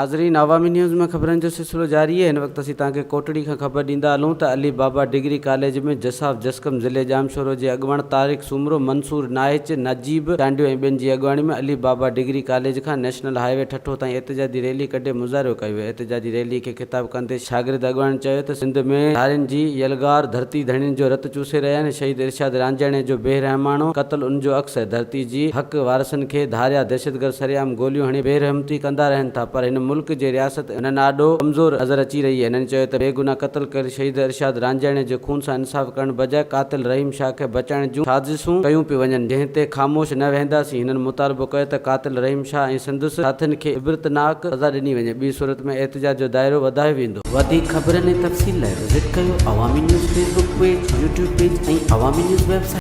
ناظرين عوامي نيوز ۾ خبرن جو سلسلو جاري آهي هن وقت اسين توهان کي ڪوٽڙي کان خبر ڏيندا هلون ته علي بابا ڊگري ڪاليج ۾ جساف جسقم ضلعي ڄامشورو جي اڳواڻ طارق سومرو، منصور نائچ، نجيب چانڊيو ۽ ٻين جي اڳواڻي ۾ علي بابا ڊگري ڪاليج کان نيشنل هاء وي ٺٽو تائين احتجاجي ريلي ڪڍي مظاهرو ڪيو ويو احتجاجي ريلي کي خطاب ڪندي شاگرد اڳواڻن چيو ته سنڌ ۾ ڌارين جي يلغار ڌرتي ڌڻين جو رت چوسي رهيا آهن شهيد ارشاد رانجهاڻي جو بي رحماڻو قتل ان جو عڪس آهي ڌرتي جي حق وارثن کي ڌاريا دهشتگرد سرعام گوليون هڻي بي رحمتي ڪندا رهن ٿا پر هن ملڪ جي رياست انهن آڏو ڪمزور نظر اچي رهي آهي. هنن چيو ته بيگناهه قتل ڪيل شهيد ارشاد رانجهاڻي جي خون سان انصاف ڪرڻ بجاء قاتل رحيم شاهه کي بچائڻ جون سازشون ڪيون پيون وڃن جنهن تي خاموش نه ويهنداسين. هنن مطالبو ڪيو ته قاتل رحيم شاهه ۽ سندس ساٿين کي عبرتناڪ سزا ڏني وڃي ٻي صورت ۾ احتجاج جو دائرو وڌايو ويندو. وڌيڪ خبرن ۽ تفصيل لاء وزٽ ڪيو Awami news Facebook page, YouTube page ۽ Awami news website.